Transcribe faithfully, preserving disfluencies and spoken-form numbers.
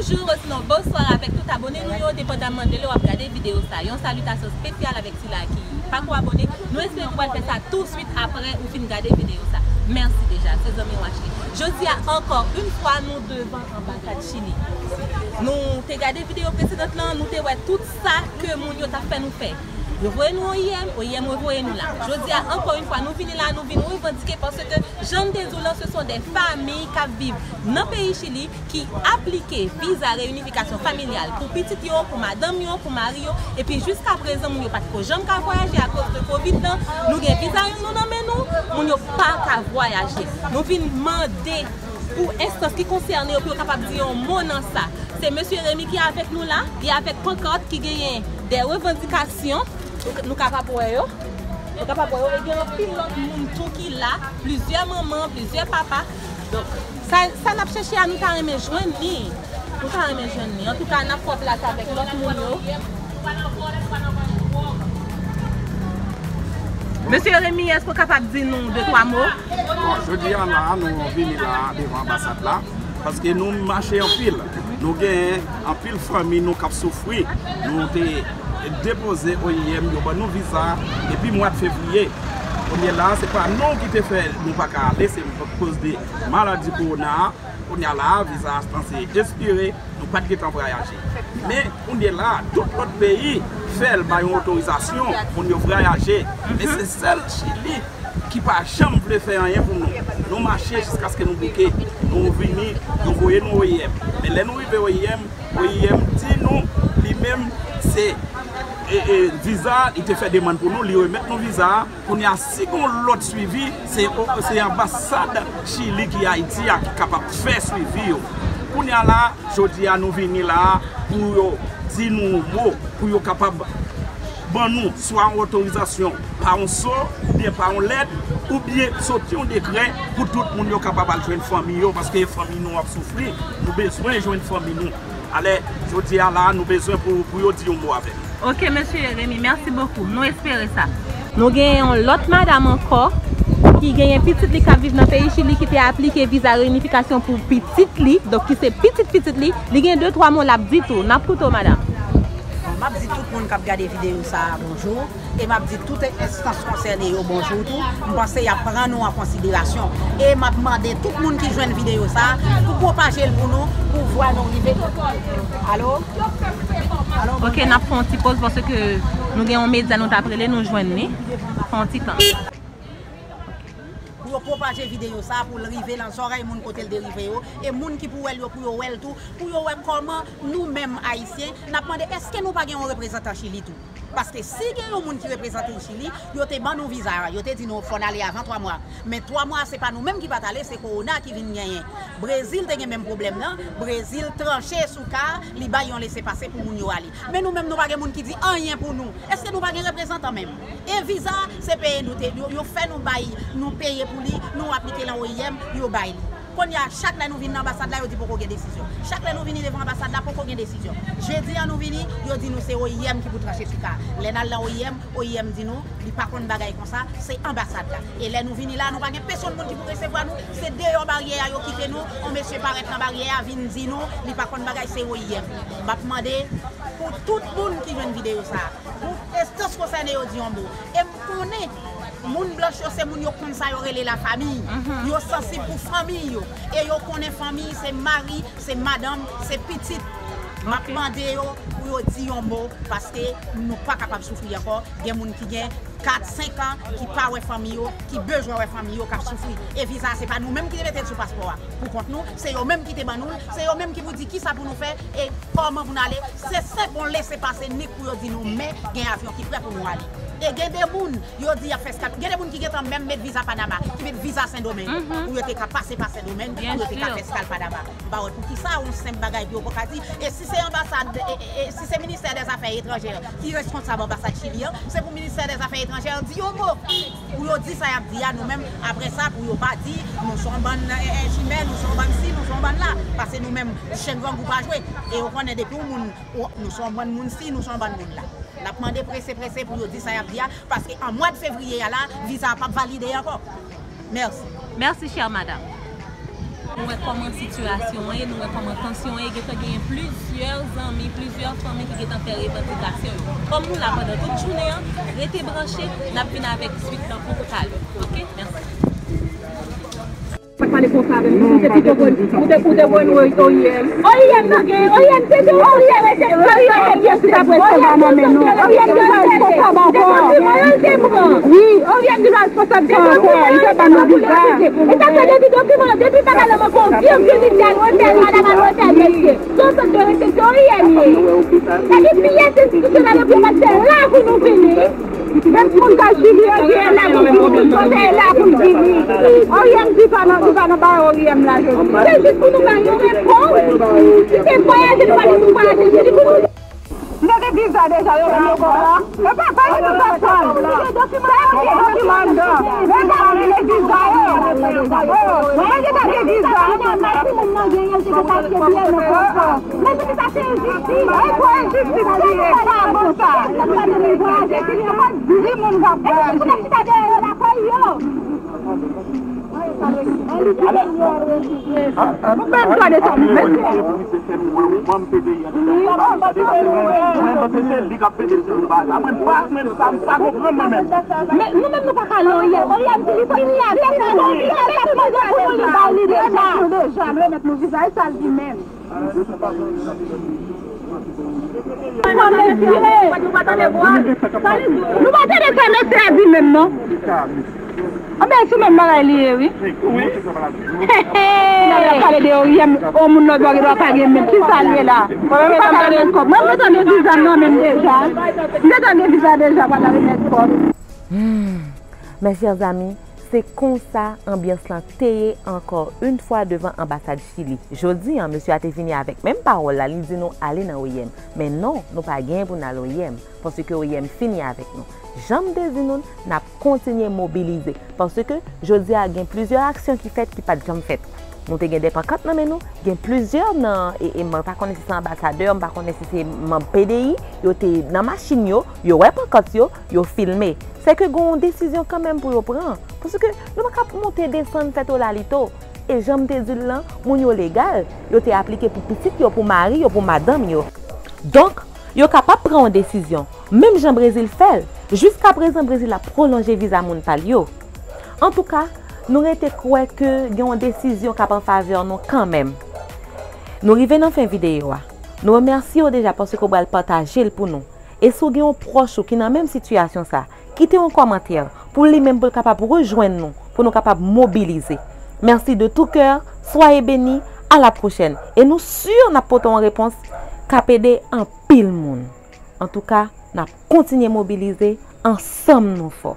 Bonjou, osinon bonswa avèk tout abone nou yo, depandaman de lè w ap gade videyo sa. Yon salitasyon espesyal avèk sila ki pako abone. Nou espere nou pral fè sa touswit apre ou fin gade videyo sa. Mèsi deja, se zanmi w Ashley. Jodi a, ankò yon fwa, nou devan anbasad Chili. Nou te gade videyo presedan lan, nou te wè tout sa ke moun yo t ap fè nou fè. Yo voye nou O I M, O I M revoye nou la. Jodi a, ankò yon fwa, nou vini la, nou vin revandike paske, jan m te di w lan, se son de fanmi k ap viv nan peyi Chili ki aplike viza reyinifikasyon familyal pou pitit yo, pou madanm yo, pou mari yo, epi jiska prezan, moun yo pa t ko janm ka vwayaje akoz de kovid lan. Nou gen viza nou nan men nou, moun yo pa ka vwayaje. Nou vin mande pou enstans ki konsène yo pou yo kapab di yon mo nan sa. Se mesye Remy ki avèk nou la, li avèk pankart ki genyen de revandikasyon. Nou, nou kapab wè yo. Nou kapab wè yo. E gen anpil lòt moun tou ki la, plizyè manman, plizyè papa. Donk, sa, sa n ap chèche a, nou ta renmen jwenn li. Nou ta renmen jwenn li. Antouka, n ap fè plas avèk lòt moun yo. Mesye Remy, èske w kapab di nou de twa mo? Bon, jodi a la, nou vini la devan anbasad la, paske nou mache anpil. Nou gen anpil fanmi nou k ap soufri. Nou te depoze O I M, yo ban nou viza depi mwa fevriye. Kounye la, se pa nou ki te fè nou pa ka ale, se akoz de maladi kowona a. Kounye a la, viza a sanse espire, nou pa t gentan vwayaje. Men, kounye la, tout lòt peyi fè l bay yon otorizasyon, moun yo vwayaje. Men se sèl Chili ki pa janm vle fè anyen pou nou. Nou mache jiskaske nou bouke. Nou vini, yo voye nou O I M. Men lè nou rive O I M, O I M di nou, li menm, se, e, e, viza, li te fè demann pou nou, li remèt nou viza a. Kounye a, si gon lòt swivi, se, se anbasad Chili ki Ayiti a ki kapab fè swivi yo. Kounye a la, jodi a, nou vini la pou yo di nou yon mo, pou yo kapab ban nou swa yon otorizasyon pa yon so, oubyen pa yon lèt, oubyen soti yon dekrè pou tout moun yo kapab al jwenn fanmi yo, paske fanmi nou ap soufri, nou bezwen jwenn fanmi nou. Alè, jodi a la, nou bezwen pou, pou yo di yon mo avè nou. Ok, mesye Remy, mèsi bokou. Nou espere sa. Nou gen yon lòt madanm ankò ki genyen pitit li k ap viv nan peyi Chili ki te aplike viza reyinifikasyon pou pitit li, donk ki se pitit pitit li. Li gen de twa mo l ap di tou. N ap koute w, madanm. Bon, m ap di tout moun k ap gade videyo sa a, bonjou. E m ap di tout enstans konsène yo bonjou tou. M panse y ap pran nou an konsiderasyon. E m ap mande tout moun ki jwenn videyo sa a pou pwopaje l pou nou, pou vwa nou rive. Alo? Alo, bonjou. Ok, n ap fè yon ti poz paske nou gen yon medya nou t ap rele, nou jwenn li. Fè yon ti tan. Pou yo pwopaje videyo sa a, pou l rive nan zòrèy moun kote l dwe rive yo, e moun ki pou wè l yo, pou yo wè l tou, pou yo wè kòman nou menm Ayisyen, n ap mande èske nou pa gen yon reprezantan Chili tou. Paske si gen yon moun ki reprezante Chili, yo te ban nou viza a, yo te di nou fò n ale avan twa mwa. Men twa mwa a, se pa nou menm ki pa t ale, se kowona ki vin genyen. Brezil te gen menm pwoblèm nan, Brezil tranche sou ka a, li bay yon lese pase pou moun yo ale. Men nou menm, nou pa gen moun ki di anyen pou nou. Èske nou pa gen reprezantan menm? E viza, se peye nou te, yo, yo fè nou bay, nou peye pou li, nou aplike nan O I M, yo bay li. Kounye a, chak lè nou vin nan anbasad la, yo di poko gen desizyon. Chak lè nou vini devan anbasad la, poko gen desizyon. Jedi a nou vini, yo di nou se O I M ki pou tranche sou ka. Lè n al nan O I M, O I M di nou, li pa konn bagay konsa, se anbasad la. E lè nou vini la, nou pa gen pèsonn moun ki pou resevwa nou, se deyò baryè a yo kite nou, yon mesye parèt nan baryè a, vin di nou, li pa konn bagay, se O I M. M ap mande pou tout moun ki jwenn videyo sa a, pou enstans konsène yo di yon mo. E m konnen moun blanch yo se moun yo konn sa yo rele lafanmi. Yo sansib pou fanmi yo. E yo konnen fanmi se mari, se madanm, se pitit. M ap mande yo pou yo di yon mo paske nou pa kapab soufri ankò. Gen moun ki gen kat, senk an ki pa wè fanmi yo, ki bezwen wè fanmi yo, k ap soufri. E viza a se pa nou menm ki te mete l sou paspò a pou kont nou, se yo menm ki te ban nou l, se yo menm ki pou di kisa pou nou fè e kòman pou n ale. Se senp yon lese pase nik pou yo di nou men gen avyon ki prè pou nou ale. E gen de moun, yo di y ap fè eskal. Gen de moun ki gentan menm met viza Panama, ki met viza Sendomeng, pou yo te ka pase pa Sendomeng, pou yo te ka fè eskal Panama. M pa wè poukisa yon senp bagay pou yo poko di. E si se anbasad, e, e, e si se ministè dèzafè etranjè ki reskonsab anbasad Chili an, se pou ministè dèzafè etranjè an di yon mo. Pou yo di sa y ap di a, nou menm, apre sa, pou yo pa di, nou se yon bann, e, e, chimè, nou se yon bann si, nou se yon bann la. Paske nou menm, chen grangou pa jwe. E yo konnen depi yon moun, ou, nou se yon bann moun si, nou se yon bann moun la. N ap mande prese, prese pou yo di sa y ap di a, paske an mwa fevriye a la, viza a p ap valide ankò. Mèsi. Mèsi, chè madanm. Nou wè kòman sitiyasyon an ye, nou wè kòman tansyon an ye, gentan genyen plizyè zanmi, plizyè fanmi ki gentan fè revandikasyon yo. Kòm nou la pandan tout jounen an, rete branche, n ap vin avèk swit lan pou talè. Oke? Mèsi. Pa t pale konsa avè m. Ou te pito konn, ou te, ou te konn O I M. O I M nan gen, O I M se te O I M, se O I M ki apre sa va nan men nou. O I M ki va responsab ankò. Wi, O I M ki va responsab sa ankò. Li fè pa nou viza. E sa fè depi dokiman, depi bagay la manke yon virgil, li di al refè l, madanm al refè l, mesye. Se yon sant de resepsyon O I M ye. Sa gen piyès enstitisyonèl yo ki pa t fè la pou nou vini. Menm moun k al Chili yo, yo la pou vini. Yo la pou vini. O I M di pa nan, di pa nan bagay O I M la jodi. Se jis pou nou bay yon repons. Si se vwayaje nou pa di nou vwayaje, se jis pou nou. Nou te gen viza deja, yo ban nou kòb la. E pa, pa gen tout sa pran. Sa yo gen dokiman anndan. Men pa rele viza yo. Oh, men gentan gen viza. Nan timoun nan genyen, l te gen paspò byen nan paspò. Men se sa se enjistis. E kwa enjistis ki ye pa bon sa. Di moun k ap vwayaje. Mwen m tande sa, mwen. Men nou menm nou pa ka lè O I M. O I M di li fini avèk nou. O I M pa poze pou nou li bay li deja. Nou pa tande sa mesye a di menm non. Anben, sou menm bagay li ye, wi. N ap pale de O I M, yon moun lòt bò gen dwa pa gen menm. Kisa l ye la? Mwen menm, mwen tande kòb. Mwen, mwen tande viza m nan menm deja. Mwen tande viza deja, pa tande nèt kòb. Hmm. Mes chers amis, se konsa anbyans lan te ye ankò yon fwa devan anbasad Chili. Jodi a, mesye a te vini avèk menm pawòl la, li di nou ale nan O I M. Men non, nou pa genyen pou n al O I M, paske O I M fini avèk nou. Jan m te di nou, n ap kontinye mobilize, paske jodi a gen plizyè aksyon ki fèt ki pa t janm fèt. Nou te gen de pankart nan men nou, gen plizyè nan, e, e, mwen pa konnen si se anbasadè, m pa konnen si se manm P D I, yo te nan machin yo, yo wè pankart yo, yo filme. Se ke gen yon desizyon kanmenm pou yo pran. Paske nou pa ka ap monte desann fè tolalito. E jan m te di l lan, moun yo legal, yo te aplike pou pitit yo, pou mari yo, pou madanm yo. Donk, yo kapab pran yon desizyon, menm jan Brezil fè l. Jiskaprezan, Brezil ap pwolonje viza moun pa l yo. Antouka, nou rete kwè ke gen yon desizyon k ap an favè nou kanmenm. Nou rive nan fen videyo a. Nou remèsye w deja paske w pral pataje l pou nou. E si w gen yon pwòch ou ki nan menm sitiyasyon sa, kite yon kòmantè pou li menm pou l kapab rejwenn nou, pou nou kapab mobilize. Merci de tout cœur, soyez bénis, à la prochaine. E nou si n ap pote yon repons k ap ede anpil moun. Antouka, n ap kontinye mobilize, ansanm nou fò.